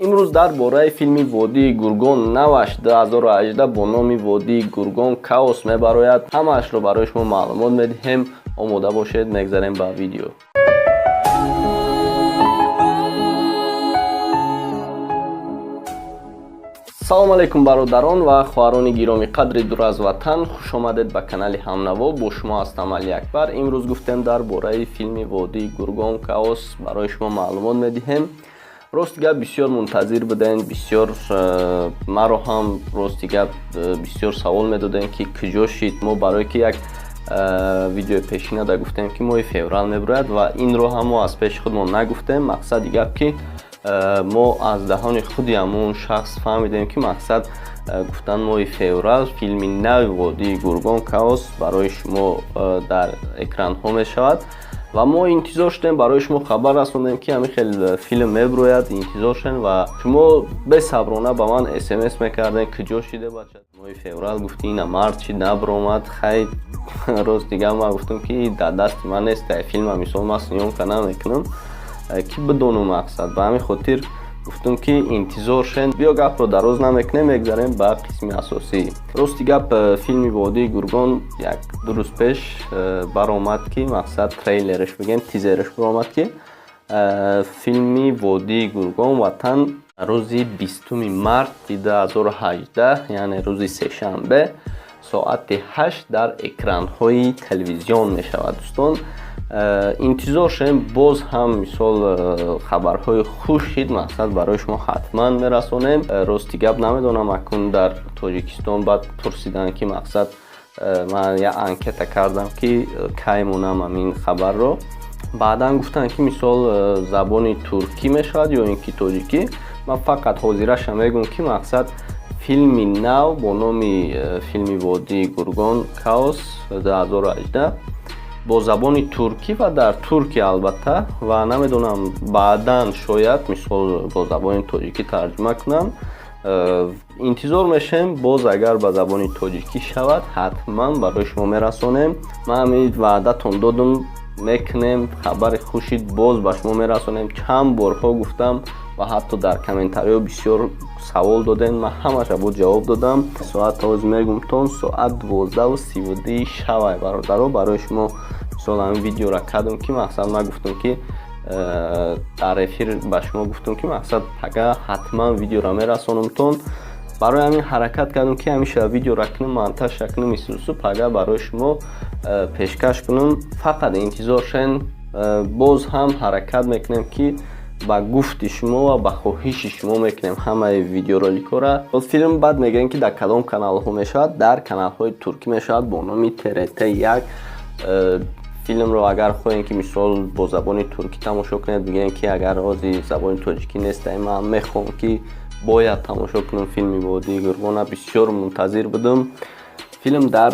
Имрӯз дар бораи филми Водии Гургон наваш 2018 бо номи Водии Гургон Каос мебарояд. Ҳамаашро барои шумо маълумот медиҳем. Омода бошед, мегзарем ба видео. Салом алейкум, бародарон ва хоҳарони гиромӣ қадри дур аз ватан. Хуш омадед ба канали Ҳамнаво. Бо шумо ҳастам Алиакбар. Имрӯз гуфтем, дар бораи филми Водии Гургон Каос барои шумо маълумот медиҳем. Рости гап, бисёр мунтазир будем, бисёр маро ҳам, рости гап, бисёр савол медодем, ки куҷо шид. Мо барое ки як видеои пешинада гуфтем, ки моҳи феврал мебирояд, ва инро ҳам мо аз пеши худмон нагуфтем. Мақсади гап, ки мо аз даҳони худи ҳамон шахс фаҳмидем, ки мақсад гуфтан, моҳи феврал филми нави Водии Гургон Каос барои шумо дар экранҳо мешавад ва мо интизор шудем, барои шумо хабар расондем, ки ҳамин хел филм мебирояд, интизор шудем. Ва шумо бесаброна ба ман СМС мекардем: «Куҷо шиде, бача? Моҳи феврал гуфти, ина март шид, набиромад». Хай, рост дигар, ман гуфтам, ки дар дасти ман нест филма, мисол, ман съёмка намекунам, ки бидонум мақсад. Ба ҳамин хотир гуфтам, ки интизор шен. Биё, гапро дароз намекунем, мегзарем ба қисми асосӣ. Рости гап, филми Водии Гургон як ду рӯз пеш баромад, ки мақсад трейлерш, бигем, тизерш баромад, ки филми Водии Гургон ватан рӯзи 20 марти 2018, яъне рӯзи сешанбе, соати 8 дар экранҳои телевизион мешавад. Дӯстон, интизор шавем. Боз ҳам, мисол, хабарҳои хуш шид, мақсад барои шумо ҳатман мерасонем. Рости гап, намедонам, акнун дар Тоҷикистон баъд пурсиданд, ки мақсад ман як анкета кардам, ки кай монам ҳамин хабарро. Баъдан гуфтанд, ки мисол забони туркӣ мешавад ё ин ки тоҷикӣ. Ман фақат ҳозираша мегӯм, ки мақсад филми нав бо номи филми Водии Гургон Каос 2018 бо забони туркӣ ва дар Туркия албатта, ва намедонам, баъдан шояд, мисол, бо забони тоҷикӣ тарҷума кунам. Интизор мешавем. Боз агар ба забони тоҷикӣ шавад, ҳатман барои шумо мерасонем. Ман ҳамин ваъдатон додум, мекунем. Хабари хушид, боз ба шумо мерасонем. Чанд борҳо гуфтам ва ҳатто дар комментариҳо бисёр савол додем, ман ҳамаша боз ҷавоб додам. Соат ҳозир мегумтон, соат 12:32 шавай, бародаро. Барои шумо, мисол, ҳамин видеора кардам, ки мақсад ман гуфтам, ки дар эфир ба шумо гуфтам, ки мақсад пага ҳатман видеора мерасонамтон. Барои ҳамин ҳаракат кардам, ки ҳамиша видеора кунам, монтажша кунам, исусу пага барои шумо пешкаш кунам. Фақат интизор шен. Боз ҳам ҳаракат мекунем, ки ба гуфти шумо ва ба хоҳиши шумо мекунем ҳамаи видеороликҳоро. Филм баъд мегӯем, ки дар кадом каналҳо мешавад. Дар каналҳои туркӣ мешавад бо номи ТРТ 1. Филмро агар хоҳем, ки мисол бо забони туркӣ тамошо кунед, бигӯем, ки агар ҳози забони тоҷикӣ нест, ман мехоҳам, ки бояд тамошо кунам филми Водии Гургона, бисёр мунтазир будам. Филм дар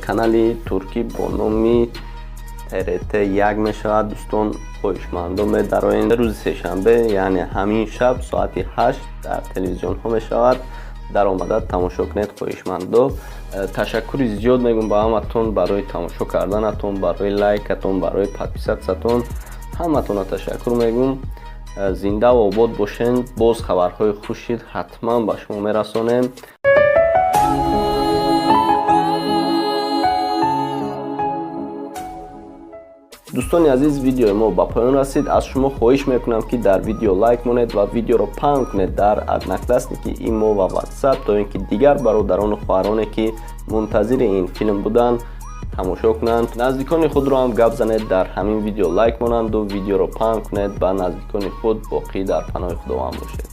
канали туркӣ бо номи ТРТ 1 мешавад. Дӯстон, хоҳишмандо медароем, рӯзи сешанбе, яъне ҳамин шаб, соати 8 дар телевизионҳо мешавад. Даромада тамошо кунед, хоҳишмандо. Ташаккури зиёд мегӯм ба ҳаматон барои тамошо карданатон, барои лайкатон, барои подписаться-тон. Ҳаматона ташаккур мегӯм. Зиндаву обод бошен. Боз хабарҳои хуш шид, ҳатман ба шумо мерасонем. Дӯстони азиз, видеои мо ба поён расид. Аз шумо хоҳиш мекунам, ки дар видео лайк монед ва видеоро паҳн кунед дар Одноклассники, Имо ва Ватсап, то ин ки дигар бародарону хоҳароне, ки мунтазири ин филм буданд, тамошо кунанд. Наздикони худро ҳам гап занед, дар ҳамин видео лайк монанду видеоро паҳн кунед ба наздикони худ. Боқӣ дар паноҳи Худованд бошед.